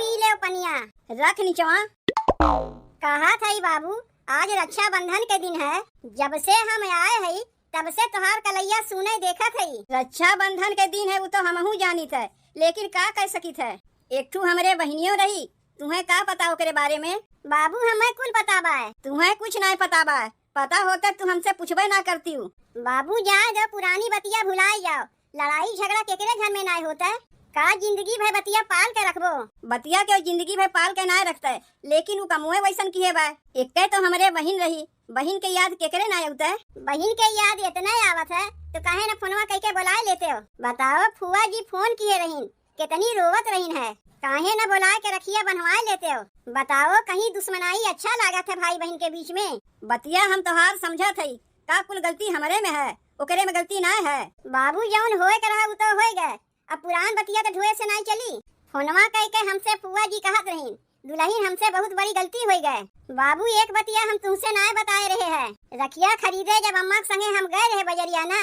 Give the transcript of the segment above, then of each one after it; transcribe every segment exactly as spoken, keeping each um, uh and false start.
पी लेव पनिया। रख निचवा। कहत हई बाबू, आज रक्षाबंधन के दिन है, जब से हम आए हई तब से तोहार कलैया सुने देखत हई। रक्षाबंधन के दिन है, उ तो हमहू जानित है, लेकिन का कर सकित है, एक ठू हमरे बहिनियो रही, तुहें का पता ओकरे बारे में? बाबू, हमें कुल पता बा। तुहें कुछ नाय पता बा, पता होते तू हमसे पूछबे ना करतीउ। बाबू, जाए दो, पुरानी बतिया भुलाए जाओ। लड़ाई झगड़ा केकरे घर में नाय होता? का जिंदगी भर बतिया पाल के रखबो? बतिया के जिंदगी भर पाल के नाय रखते, लेकिन उ कमुए वैसन किहे बा। एक्के तो हमरे बहिन रही, बहिन के याद केकरे नाय आवते? बहिन के याद इतना आवत है, तो काहे न फोनवा कइके बुलाए लेते हो? बताओ, फुआ जी फोन किहे रहीन, कितनी रोवत रहीन है, काहे न बुलाए के रखिया बंधवाए लेते हो? बताओ, कहीं दुश्मनाई अच्छा लागत है भाई बहिन के बीच में? बतिया हम तोहार समझत हई, का कुल गलती हमरे में है, ओकरे में गलती ना है? बाबू, जौन होए के रहा, उ तो होए गए, अब पुरान बतिया तो ढोए से नाई चली। फोनवा कइके हमसे फुआ जी कहत रहीन, दुलहिन, हमसे बहुत बड़ी गलती होई गए। बाबू, एक बतिया हम तुमसे नाय बताए रहे हैं, रखिया खरीदे जब अम्मा के संगे हम गए रहे बजरिया ना,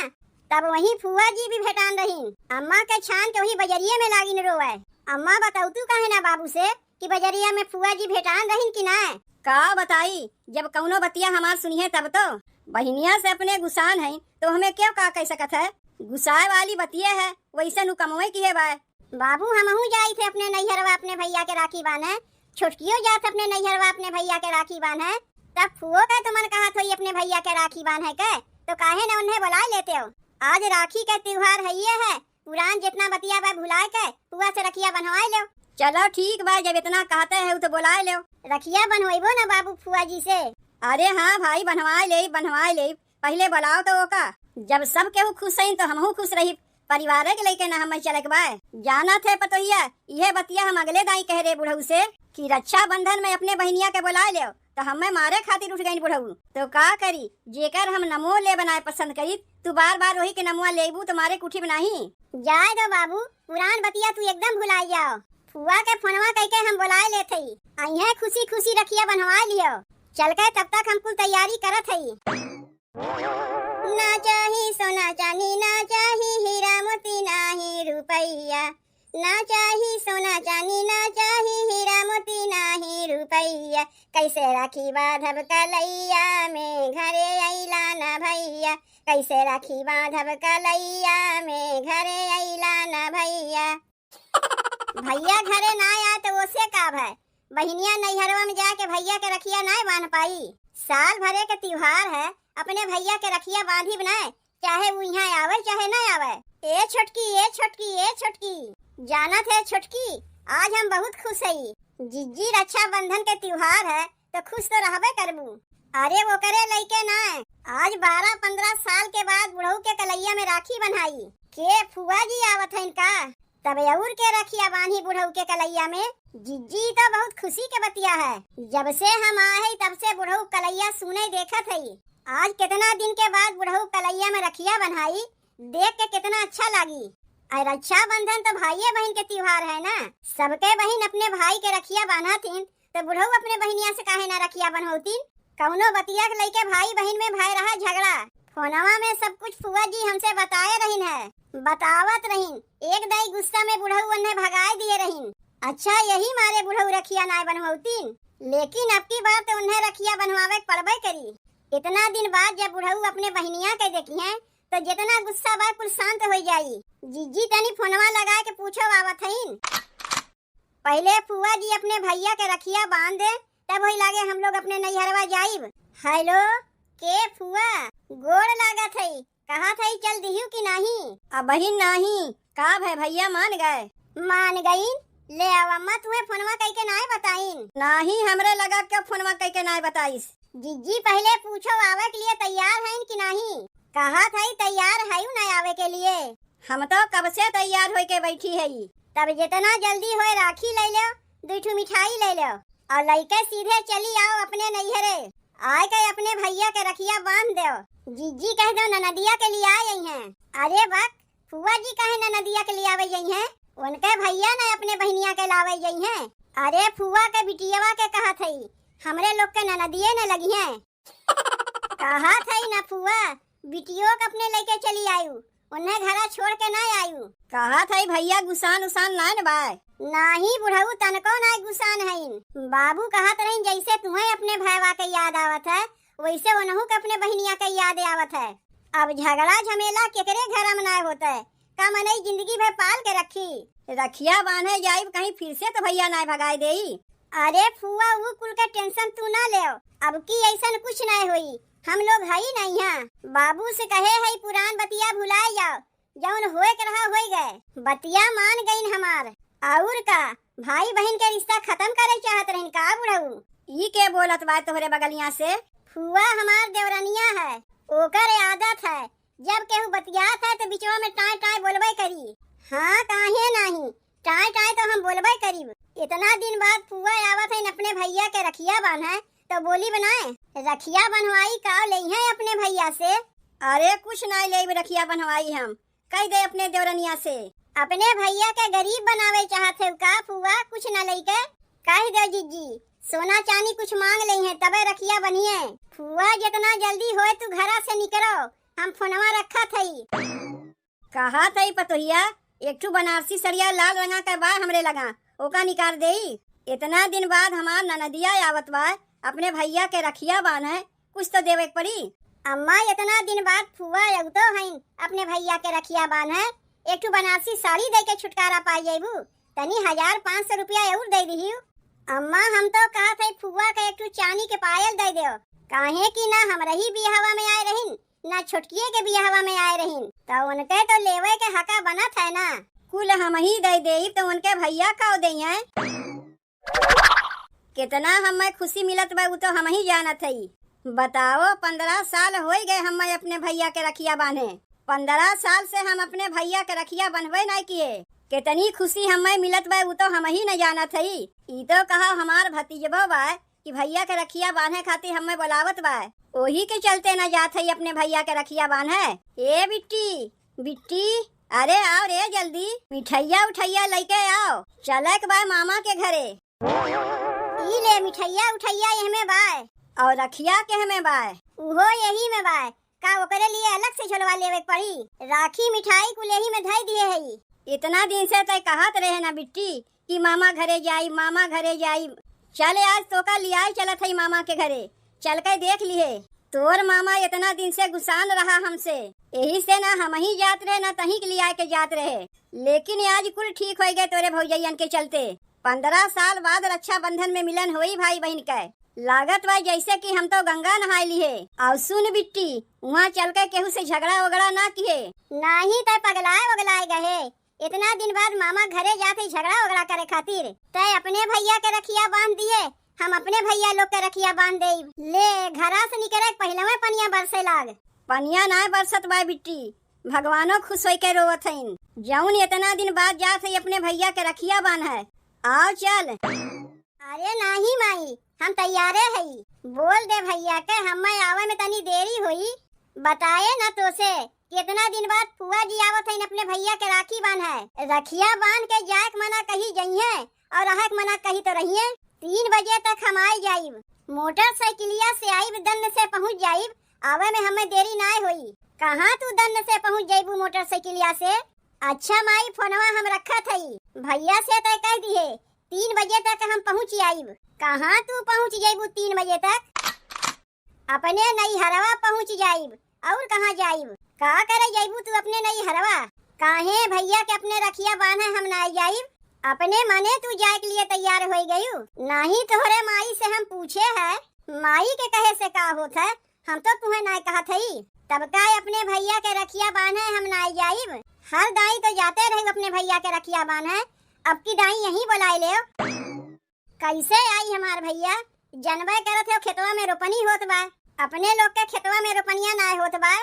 तब वहीं फुआ जी भी भेटान रहीन। अम्मा के छान के वहीं बजरिये में लागिन रोवे। अम्मा, बतौतू काहे ना बाबू से कि बजरिया में फुआ जी भेटान रहीन कि ना? का बताई, जब कौनो बतिया हमार सुनिहे तब तो। बहिनिया से अपने गुसान है तो हमें क्यों का कह सकत है? गुसाए वाली बतिया है, वैसन उ कमवे किहे बाय। बाबू, हमहू जाई थे अपने नैहरवा अपने भैया के राखी बांधे, छोटकियो जात अपने नैहरवा अपने भैया के राखी बांधे, तब फुओ के तो मन कहत होई अपने भैया के राखी बांधे के, तो काहे न उन्हें बुला लेते हो? आज राखी के त्योहार है, ये है, पुरान जितना बतिया बा भुलाए के फुआ से रखिया बंधवाए लो। चलो ठीक बा, जब इतना कहते हैं तो बुलाए लो। रखिया बंधवाइबो ना बाबू फुआ जी से? अरे हाँ भाई, बंधवाए ले, बंधवाए ले, पहिले बुलाओ तो ओका। जब सब केहू खुश हईन तो हमहू खुश रही, परिवार के लेके ना हमें चले के बा। जानत है पतोहिया, इहे बतिया हम अगले दाई कह रहे बुढ़ऊ से कि रक्षाबंधन में अपने बहिनिया के बुलाए ले, तो हमें मारे खातिर उठ गईन बुढ़ऊ। तो का करी, जेकर हम नमो ले बनाए पसंद करी, तू बार बार वही के नमुआ लेबू तो मारे के उठी बनाही। जाए दो बाबू, पुरान बतिया तू एकदम भुलाई जाओ। फुआ के फोनवा कइके हम बुलाए लेत हई, अइहें खुशी खुशी रखिया बंधवा लियो। चल के तब तक हम कुल तैयारी करत हई। ना चाही सोना चानी, ना चाही हीरा मोती, ना ही रुपैया। ना चाही सोना चानी, ना चाही हीरा मोती, ना ही रुपैया। कैसे राखी बांधब कलैया में, घरे अइला ना भैया। कैसे राखी बांधब कलैया में, घरे अइला ना भैया। भैया घरे ना आए तो ओसे का भय, बहिनिया नैहरवा में जाके भैया के रखिया ना बांध पाई। साल भरे के त्योहार है, अपने भैया के रखिया बांधी बनाए, चाहे उ यहाँ आवे चाहे ना आवे। ए छोटकी, ए छोटकी, ए छोटकी, जानत है छोटकी, आज हम बहुत खुश हई। जिज्जी, रक्षाबंधन के त्योहार है तो खुश तो रहबे करबू। अरे ओकरे लइके ना, आज बारह पन्द्रह साल के बाद बुढ़ऊ के कलैया में राखी बन्हाई। के फुआ जी आवत हईन का? तब अउर के रखिया बान्ही बुढ़ऊ के कलैया में। जिज्जी, तो बहुत खुशी के बतिया है। जब से हम आए हई तब से बुढ़ऊ कलैया सुने देखत हई। आज कितना दिन के बाद बुढ़ऊ कलैया में रखिया बन्हाई, देख के कितना अच्छा लागी। अरे रक्षाबंधन तो भाइये बहिन के त्योहार है ना, सबके बहिन अपने भाई के रखिया बान्हत हिन, तो बुढ़ऊ अपने बहिनिया से काहे ना रखिया बन्हौतीन? कौनो बतिया के लइके भाई बहिन में भय रहा झगड़ा। फोनवा में सब कुछ फुआ जी हमसे बताए रहिन है, बतावत रहिन। एक दाई गुस्सा में बुढ़ऊ उन्हें भगाए दिए रहिन। अच्छा, यही मारे बुढ़ऊ रखिया नाय बन्हौतीन, लेकिन अब की बार तो उन्हें रखिया बन्हवावे के पड़बे करी। इतना दिन बाद जब बुढ़ऊ अपने बहिनिया के देखिहें, तो जितना गुस्सा बा कुल शांत हो जाई। जिज्जी, तनी फोनवा लगा के पूछो आवत हईन। पहिले फुआ जी अपने भैया के रखिया बांध दे, तब होई लागे हम लोग अपने नैहरवा जाइब। हेलो, के फुआ? गोड़ लागत हई, कहत हई चल दिहू कि नाही? अबहिन नाही। का भय, भैया मान गए? मान गईन। ले आवा, अम्मा तुहे फोनवा कइके नाय बताइन। नाही, हमरे लगा के फोनवा कइके नाय बताइस। जिज्जी, पहिले पूछो, आवे के लिए तैयार हईन कि नाही? कहत हई तैयार हई ना आवे के लिए। हम तो कब से तैयार होइके बैठी हई। तब जितना जल्दी होए राखी ले लेव, दुई ठू मिठाई ले लेव और लइके सीधे चली आओ अपने नैहरे। आए के अपने भैया के रखिया बांध देव। जिज्जी कह देव ननदिया के लिए आई हैं। अरे बक, फुआ जी काहे ननदिया के लियावे जइहें? उनके भैया न अपने बहिनिया के लावे जइहें। अरे फुआ के बिटियवा के कहत हई, हमरे लोग के ननदिये न लगिहें। कहत हई न फुआ, बिटियो के अपने लेके चली आयु। उन्हें घरा छोड़ के ना आयु। कहत हई भइया गुसान उसान नाय न बाय? नाही बुढ़ऊ, तनको नाय गुसान हईन। बाबू कहत रहिन जइसे तुहें अपने भयवा के याद आवत है, वइसे ओनहू के अपने बहिनिया के याद आवत है। अब झगड़ा झमेला केकरे घरा में नाय होत है, का मनई जिंदगी भर पाल के रखी? रखिया बान्हे जाइब, कहीं फिर से तो भइया नाय भगाए देई। अरे फुआ, ऊ कुल के tension तू ना लेव, अब की अइसन कुछ नाय होई, हम लोग हई ना इहाँ। बाबू से कहे हई पुरान बतिया भुलाए जाव, जउन होए के रहा होई गए, बतिया मान गइन हमार। अउर का, भाई बहिन के रिश्ता खतम करे चाहत रहिन का बुढ़ऊ? ई के बोलत बा तोहरे बगलिया से? फुआ हमार देवरनिया है, ओकर आदत है, जब केहू बतियात है तो बिचवा में टाँय टाँय बोलबे करी। हाँ, काहे नाही, टाँय टाँय तो हम बोलबे करीब। इतना दिन बाद फुआ आवत हइन अपने भइया के रखिया बान्हे, तो बोली बनाए, रखिया बन्हवाई का लेइहें अपने भइया से? अरे कुछ नाय लेब रखिया बन्हवाई हम, कह दे अपने देवरनिया से। अपने भइया के गरीब बनावे चाहत है का फुआ, कुछ ना लेके? कह दे जिज्जी, सोना चानी कुछ मांग लेइहें तबे रखिया बनिहे। फुआ जितना जल्दी होए तू घरा से निकरो, हम फोनवा रखत हई। कहत हई पतोहिया, एक ठू बनारसी सड़िया लाल रंगा के बा हमरे लगा, ओका निकार देई। इतना दिन बाद हमार ननदिया आवत बा, अपने भइया के रखिया बान्हे, कुछ तो देवे के पड़ी। अम्मा, इतना दिन बाद फुआ अउतो हईन अपने भइया के रखिया बान्हे, एक ठू बनारसी साड़ी दे के छुटकारा पाई जइबू, तनी हजार पाँच सौ रुपया अउर दे दिहियो। अम्मा, हम तो कहत हई फुआ के एक ठू चानी के पायल दे देव, काहे कि ना हमरे ही बियाहवा में आए रहिन, ना छोटकिए के बियाहवा में आए रहिन, त उनके तो लेवे के हका बनत है ना। कुल हमही दे देई, त उनके भइया का देइहें? कितना हमें खुशी मिलत बा, उ तो हमही जानत हई। बताओ, पन्द्रह साल होई गए हमें अपने भइया के रखिया बान्हे। पन्द्रह साल से हम अपने भइया के रखिया बन्हबे नाय किहे। कितनी खुशी हमें मिलत बा, उ तो हमही न जानत हई। ई तो कहा हमार भतीजबो बा, कि भइया के रखिया बान्हे खातिर हमें बोलावत बा, ओही के चलते न जात हई अपने भइया के रखिया बान्हे। ए बिट्टी, बिट्टी, अरे आओ रे जल्दी, मिठइया उठइया लइके आओ, चले के बा मामा के घरे। ई ले मिठइया उठइया एहमे बाय। और रखिया केहमे बाय? उहो यही में बाय। का ओकरे लिए अलग से झोलवा लेवे के पड़ी? राखी मिठाई कुल यही में धई दिए हई। इतना दिन से तय कहत रहे ना बिट्टी कि मामा घरे जाई, मामा घरे जाई। चले आज तोका लियाई चलत हई मामा के घरे, चल के देख लिहे। तोर मामा इतना दिन से गुसान रहा हमसे, यही से ना हमही जात रहे ना तहीं के लियाए के जात रहे, लेकिन आज कुल ठीक होई गए तोरे भौजैयन के चलते। पन्द्रह साल बाद रक्षाबंधन में मिलन होई भाई बहिन के। लागत बा जैसे कि हम तो गंगा नहाए लिहे। और सुन बिट्टी, उहाँ चल के केहू से झगड़ा वगड़ा ना किहे। नाही तय पगलाए वगलाए गहे। इतना दिन बाद मामा घरे जात ही झगड़ा वगड़ा करे खातिर। तय अपने भैया के रखिया बांध दिहे, हम अपने भैया लोग के रखिया बांध देब। ले, घरा से निकरे के पहिलवे पनिया बरसे लाग। पनिया ना बरसत बा बिट्टी, भगवानो खुश होई के रोवत हईन। जौन इतना दिन बाद जात है अपने भैया के रखिया बांधे। आओ चल। अरे नाही माई, हम तैयारे हई। बोल दे भैया के हमें आवे में तनी देरी होई। बताए ना तोसे, कितना दिन बाद फुआ जी आवत हईन अपने भैया के राखी बांधे। रखिया बांध के जाए के मना कही जइहें और रहे के मना कही तो रहिए। तीन बजे तक हम आई जाइब। मोटरसाइकिलिया से आइब, दन्न से पहुँच जाइब, आवे में हमें देरी नाय होई। कहाँ तू दन्न से पहुँच जाइबू मोटरसाइकिलिया से? अच्छा माई, फोनवा हम रखत हई, भैया से तय कह दिहे, तीन बजे तक हम पहुँच आइब। कहाँ तू पहुँच जाइबू तीन बजे तक? अपने नैहरवा पहुँच जाइब, और कहाँ जाइब? का करे जाइबू तू अपने नैहरवा? काहे भैया के अपने रखिया बांधे हम नाय जाइब? अपने मने तू जाए के लिए तैयार होई गयू? नाही, तोहरे माई से हम पूछे है, माई के कहे से का होत है, हम तो तुहे नाय कहत हई। तब का अपने भैया के रखिया बांधे हम नाय जाइब? हर दाई तो जाते रही अपने भैया के रखिया बांधे, अब की दाई यहीं बोलाए लेव। कैसे आई हमार भैया? जनबे करत हो खेतवा में रोपनी होत बा, अपने लोग के खेतवा में रोपनिया नाय होत बा।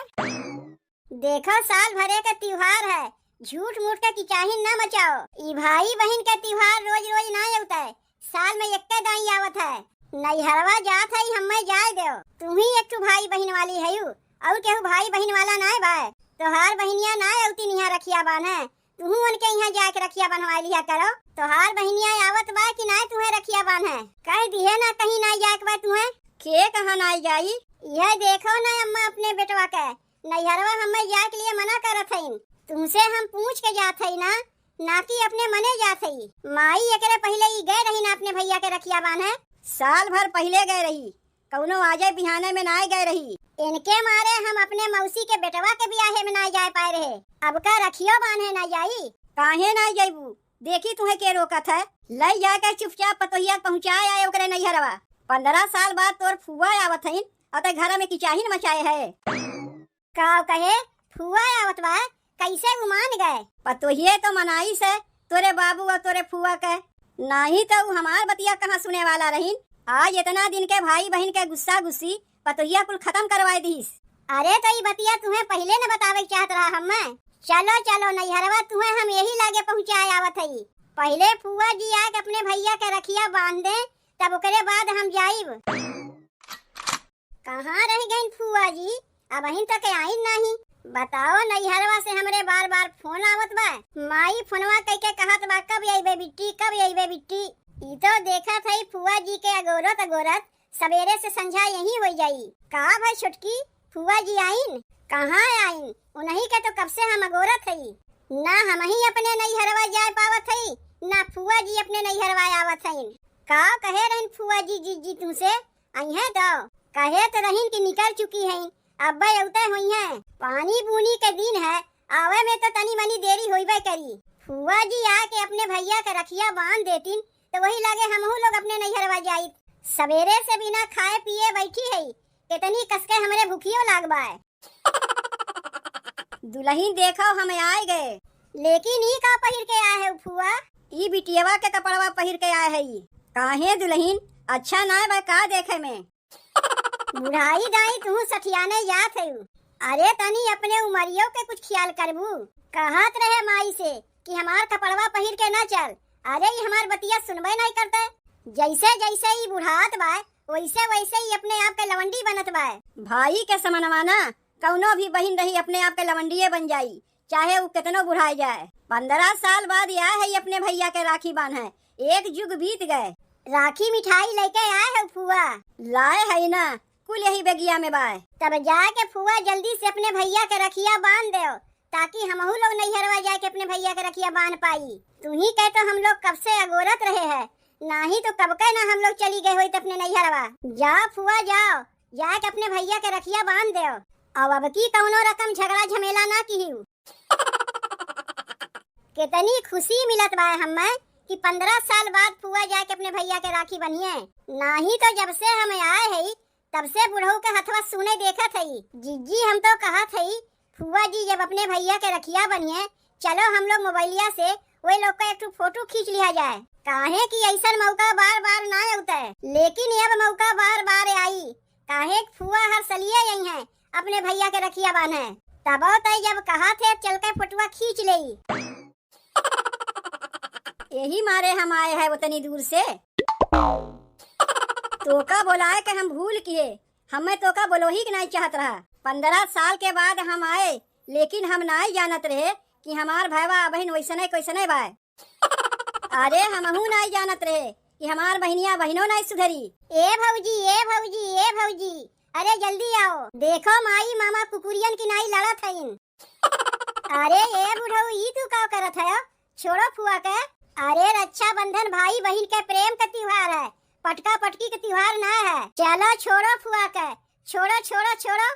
देखो साल भरे के त्योहार है, झूठ मूठ के किचाहिन न मचाओ। ई भाई बहिन के त्योहार रोज रोज नाय अउत है, साल में एक्के दाई आवत है। नैहरवा जात है, हमें जाए देव। तू ही एक ठू भाई बहिन वाली हयू, और केहू भाई बहिन वाला नाय बाय। तोहार बहिनिया नाय अउती निहा रखिया बांधे, तुहू उनके यहाँ जाए के रखिया बंधवा लिया करो। तोहार बहिनिया आवत बा कि नाय तुहे रखिया बांधे? कह दिहे ना कहीं नाय जाए के बा तुहे। के कहाँ नाय जाई? यह देखो ना अम्मा अपने बेटवा के, नैहरवा हम्मे जाए के लिए मना करत हईन। तुमसे हम पूछ के जात हई ना, ना कि अपने मने जात हई। माई एकरे पहिले ई गए रही ना अपने भैया के रखिया बांधे। साल भर पहिले गए रही, कउनो आजे बिहाने में नाय गए रही। इनके मारे हम अपने मौसी के बेटवा के बियाहे में नाय जाए पाए रहे। अब का रखियो बांधे नाय जाई? काहे नाय जइबू? देखी तुहे के रोकत है। लई जाके चुपचाप पतोहिया के पहुँचाए आए ओकरे नैहरवा। पन्द्रह साल बाद तोर फुआ आवत हईन अउर ते घर में किचाहिन मचाए है। का कहे? फुआ आवत बा? कैसे उ मान गए? पतोहिए तो मनाइस है तोरे बाबू अउर तोरे फुआ के, नाहीं तो उ हमार बतिया कहाँ सुने वाला रहीन। आज इतना दिन के भाई बहिन के गुस्सा गुस्सी पतोहिया कुल खतम करवाए दीस। अरे तो ई बतिया तुहे पहिले न बतावे के चाहत रहा हम्मे। चलो चलो नैहरवा, तुहे हम यही लागे पहुँचाए आवत हई। पहिले फुआ जी आके अपने भैया के रखिया बांध दे, तब ओकरे बाद हम जाइब। कहाँ रह गइन फुआ जी? अबहिन तक आइन नाहीं। बताओ, नैहरवा से हमरे बार-बार फोन आवत बा। माई फोनवा कइके कहत बा, "कब अइबे बिट्टी, कब अइबे बिट्टी?" ई तो देखत हई फुआ जी के अगोरत अगोरत सबेरे से संझा यहीं होइ जाई। का भई छोटकी, फुआ जी आइन? कहाँ आइन? उन्हीं के तो कब से हम अगोरत हई। ना हमहीं अपने नैहरवा जाए पावत हई, ना फुआ जी अपने नैहरवा आवत हईन। का कहे रहिन फुआ जी, जीजी तुमसे? अइहें तो कहे तो रहिन कि निकल चुकी हैं, अब्बे अउते होइहें। पानी बूनी के दिन है, आवे में तो तनी मनी देरी होइबे करी। फुआ जी आके अपने भैया के रखिया बांध देतिन, तो वही लागे हमहू लोग अपने नैहरवा जाइत। सबेरे से बिना खाए पिए बैठी है, कितनी कसके हमरे भूखियो लाग बाय। दुलहिन देखो, हम आए गए। लेकिन ई का पहिर के आए है फुआ? ई बिटियवा के कपड़वा पहिर के आए है ई। काहे दुलहिन, अच्छा नाय बा का देखे में? बुढ़ाई दाई, तू सठियाने जात है। अरे तनी अपने उमरियो के कुछ ख्याल करबू। कहत रहे माई से कि हमार कपड़वा पहिर के ना चल। अरे ई हमार बतिया सुनबे नहीं करते। जैसे जैसे ई बुढ़ात बा, वैसे वैसे ई अपने आप के लवंडी बनत बा। भाई के समनवा ना, कउनो भी बहिन रही अपने आप के लवंडिये बन जाई, चाहे उ केतनो बुढ़ाए जाए। पन्द्रह साल बाद आए है अपने भैया के राखी बांधे, एक जुग बीत गए। राखी मिठाई लेके आए है फुआ? लाए है ना, कुल यही बेगिया में बाय। तब जाके फुआ जल्दी से अपने भैया के रखिया बांध देव, ताकि हमहू लोग नैहरवा जाके अपने भैया के रखिया बांध पाई। तुही के तो हम लोग कब से अगोरत रहे हैं, नाही तो कब के ना हम लोग चली गए होइत अपने नैहरवा। जाओ फुआ जाओ, जाके अपने भैया के रखिया बांध देव। अब, अब की कउनो रकम झगड़ा झमेला ना किहिउ। कितनी खुशी मिलत बा हम्मे कि पन्द्रह साल बाद फुआ जाके अपने भैया के राखी बन्हिए। नाही तो जब से हम आए हई, तब से बुढ़ऊ के हथवा सूने देखत हई। जिज्जी, हम तो कहत हई, फुआ जी जब अपने भैया के रखिया बन्हिए, चलो हम लोग मोबाइलिया से वे लोग का एक ठो फोटो खींच लिया जाए, काहे कि ऐसन मौका बार बार ना अउते। लेकिन अब मौका बार बार आई, काहे कि फुआ हर सलिए आई हैं अपने भैया के रखिया बांधे। तबो तई जब कहा थे, चल के फोटुआ खींच लेई। यही मारे हम आए हैं उतनी दूर से। तोका बोलाए के हम भूल किए, हमें तोका बोलोही के नहीं चाहत रहा। पन्द्रह साल के बाद हम आए, लेकिन हम नाई जानत रहे कि हमार भैवा अबहिन वैसने कैसने बाय। अरे, हमहू नाई जानत रहे कि हमार बहिनिया बहिनो नाई सुधरी। ए भौजी, ए भौजी, ए भौजी, अरे जल्दी आओ, देखो माई मामा कुकुरियन की नाई लड़त हईन। अरे ए बुढ़ऊ, ई तू का करत है? छोड़ो फुआ के। अरे रक्षाबंधन भाई बहिन के प्रेम के त्योहार है, पटका पटकी के त्योहार ना है। चलो छोड़ो फुआ के, छोड़ो, छोड़ो, छोड़ो।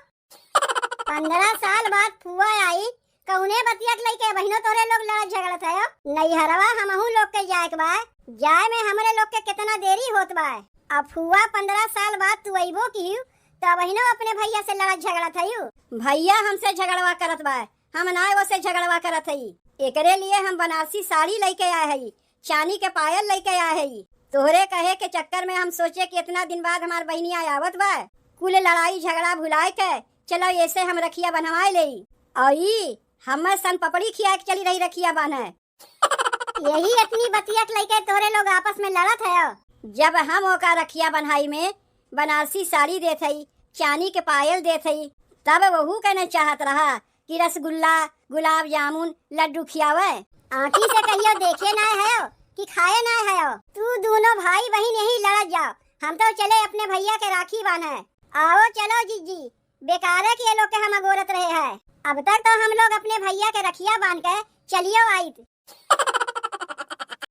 पन्द्रह साल बाद फुआ आई, कउने बतिया के लइके बहिनो तोरे लोग लड़त झगड़त है? नैहरवा हमहू लोग के जाए के बा, जाए में हमरे लोग के कितना देरी होत बा। अब फुआ पन्द्रह साल बाद तू अइबो किहू, तो बहिनो अपने भैया से लड़त झगड़त हयू। भैया हमसे झगड़वा करत बा, हम ना ओसे झगड़वा करत हई। एकरे लिए हम बनारसी साड़ी लइके आए हई, चानी के पायल लइके आए हई। तोहरे कहे के चक्कर में हम सोचे कि इतना दिन बाद हमार बहिनिया आवत बा, कुल लड़ाई झगड़ा भुलाए के चलो एसे हम रखिया बनवाए लेई। और ई हमें सन पपड़ी खिया के चली रही रखिया बान्हे। यही इतनी बतिया के लइके तोहरे लोग आपस में लड़त है। जब हम ओका रखिया बन्हाई में बनारसी साड़ी देत हई, चानी के पायल देत हई, तब वहू के न चाहत रहा कि रसगुल्ला, गुलाब जामुन, लड्डू खियावे। आँखी से कहियो देखे ना है कि खाए ना है। तू दोनों भाई बहिन यही लड़त जाओ, हम तो चले अपने भैया के राखी बान्हे। आओ चलो जीजी, बेकारे के ये लोग के हम अगोरत रहे हैं। अब तक तो हम लोग अपने भइया के रखिया बांध के चलियो आइत।